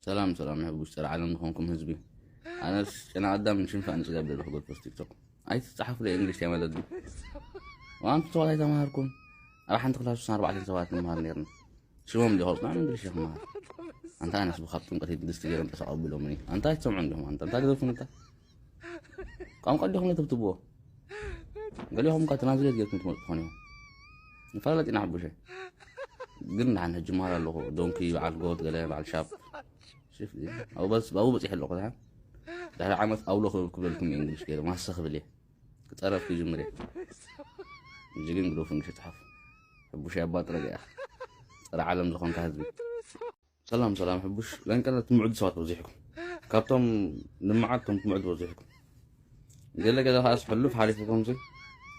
ሰላም ሰላም፣ ሕቡሽ ጸረ ዓለም ዝኾንኩም ህዝቢ። ኣነስ ጨና ኣዳም ንሽንፋ ንጽገብ ደለኹ ገድፈስ ቲክቶክ። ኣይትጻሓፉ ለይ እንግሊሽ የመለዱ። ዋንቱ ተዋት ኣይተማሃርኩም። ኣብ ሓንቲ ክላስ ሱስን ኣርባዕተን ሰባት ንመሃር ነርና። ሽሞም ዲኹም ናብ እንግሊሽ ይኽመሃር። ኣንታ ኣነስ ብኻብ ጥምቀት ድስቲ ገይሮም ጠሳቕ ኣቢሎምኒ። ኣንታ ኣይትሰምዑ እንዲኹም ኣንታ። ኣንታ ግደፉ እንታ። ቋንቋ ዲኹም ለተብትብዎ። ገሊኹም እኳ ትራንስሌት ጌርኩም ትመጹ ትኾኑ እዮም። ንፋለጥ ኢና ሕቡሸ። ግን ንሓን ሕጂ መሃር ኣለኹ። ዶንኪ፣ በዓል ጎት፣ ገለ በዓል ሻፕ። ሽፍ፣ ኣብኡ በጽ-፣ ኣብኡ በጺሐ ኣለኹ። ድሓን ድሕሪ ዓመት ኣውሎ ክብል ክብለልኩም እዩ እንግሊሽ ገይረ። ማሰ ክብል እየ። ክጸረፍ ክጅምር እየ። ሕጂ ግን ግደፉ እንግሊሽ ይጽሓፍ። ሕቡሽ ኣባ ጥረገ እያ። ጸረ ዓለም ዝኾንካ ህዝቢ። ሰላም ሰላም፣ ሕቡሽ ለንቀለት ትምዕዱ ሰባት በዚሕኩም። ካብቶም ንመዓት ቶም ትምዕዱ በዚሕኩም። ገለ ገለ ከኣስ ሕሉፍ ሓሊፉ ከምዚ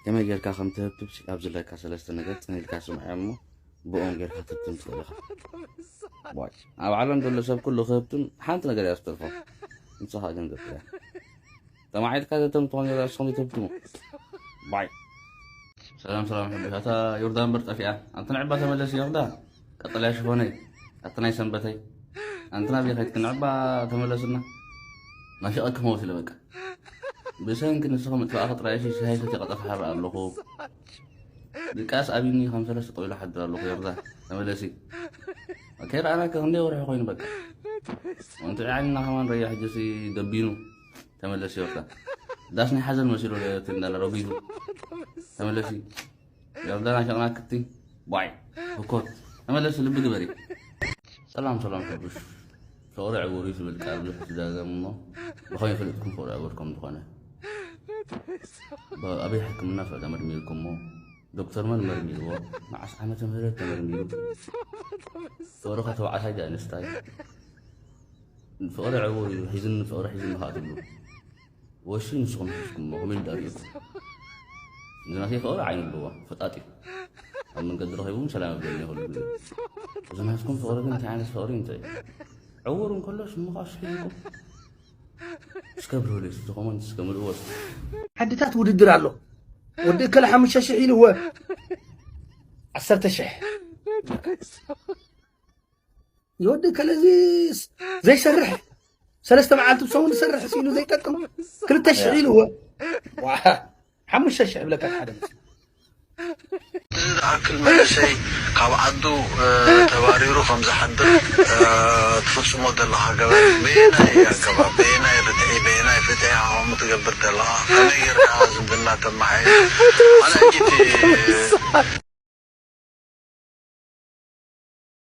ከመይ ጌርካ ከም ትህብትብ ሲ ኣብ ዝለካ ሰለስተ ነገር ጽን ኢልካ ስምዐ እሞ ብኦም ጌርካ ትህብትም ትኽእል ኢኻ። ዋይ፣ ኣብ ዓለም ዘሎ ሰብ ኩሉ ክህብትም ሓንቲ ነገር እያ ዝተርፎ። ንስኻ ግን ዘጥያ። ተማዒድካ ዘተም ትኾን ጌርካ ንስኹም ትህብትሙ። ባይ። ሰላም ሰላም፣ ሕቡሽ። ኣታ ዮርዳን በር ጠፊኣ። ኣንቲ ንዕባ ተመለስ ዮርዳ። ቀጠልያ ሽፎነይ። ኣቲ ናይ ሰንበተይ። ኣንቲ ናበይ ከይድኪ ንዕባ ተመለስና። ናፊቐኪ ክመውት ኢለ በቃ። ብሰንኪ ንስኺ ምጥፋእኺ ጥራይ እሺ፣ ሻሂ ሰትየ ቀጠፍ ሓር ኣለኹ። ድቃስ ኣብዩኒ ከም ሰለስተ ጠዊሉ ሓድር ኣለኹ ዮርዳ። ተመለሲ። ከይረኣናኪ ክንደይ ወርሒ ኮይኑ በቃ። ወንቲ ዓይንና ከማን ረያ ሕጂሲ ደቢኑ። ተመለሲ ዮርዳ። ዳስ ናይ ሓዘን መሲሉ እቲ እንዳለ ረጒዱ። ተመለሲ። ዮርዳና ሸቕና ክቲ ባይ። ህኮት። ተመለሲ ልቢ ግበሪ። ሰላም ሰላም ሕቡሽ። ፍቕሪ ዕውር እዩ ዝብል ቃል ብዙሕ ትደጋገም እሞ ብኸመይ ፈሊጥኩም ፍቕሪ ዕውር ከም ዝኾነ? ብ-፣ ኣበይ ሕክምና ፍቕሪ ተመርሚርኩሞ? ዶክተር መን መርሚርዎ? መዓስ ዓመተ ምህረት ተመርሚሩ? ፍቕሪ ከተባዕታይ ዶ ኣንስታይ? ፍቕሪ ዕውር እዩ፣ ሒዝኒ ፍቕሪ ሒዝኒ ከኣ ትብሉ። ወሺ ንስኹም ሒዝኩሞ፣ ከመይ ኢሉ ዳርየኩም? እዚ ናተይ ፍቕሪ ዓይኒ ኣለዎ፣ ፈጣጥ እዩ። ኣብ መንገዲ ረኺቡ እውን ሰላም ይብለኒ ኩሉ ግዜ። እዚ ናትኩም ፍቕሪ ግን እንታይ ዓይነት ፍቕሪ እንታይ እዩ? ዕውር እንከሎ ሽሙ ከኣ ሽሒልኩም። እስከ ብርህሉ እስቲ ኮመንት እስከ ምልእዎ እስቲ። ዓድታት ውድድር ኣሎ። ወዲ እከለ ሓሙሽተ ሽሕ ኢሉ እወ። ዓሰርተ ሽሕ። የወዲ እከለ እዚስ ዘይሰርሕ፣ ሰለስተ መዓልቲ ብሰሙን ዝሰርሕ ኢሉ ዘይጠቅም፣ ክልተ ሽሕ ኢሉ እወ። ዋ፣ ሓሙሽተ ሽሕ ይብለካ ሓደ። እዚ ዝኣክል መንእሰይ ካብ ዓዱ፣ እ፣ ተባሪሩ ከም ዝሓድር፣ እ፣ ትፍጽሞ ዘለኻ ገበን በየናይ ኣገባብ፣ በየናይ ርትዒ፣ በየናይ ፍትሒ ኢኻ ከምኡ ትገብር ዘለኻ? ከመይ ጌርካ ዝምድና ተመሓይሽ? ኣነ ሕጂ እቲ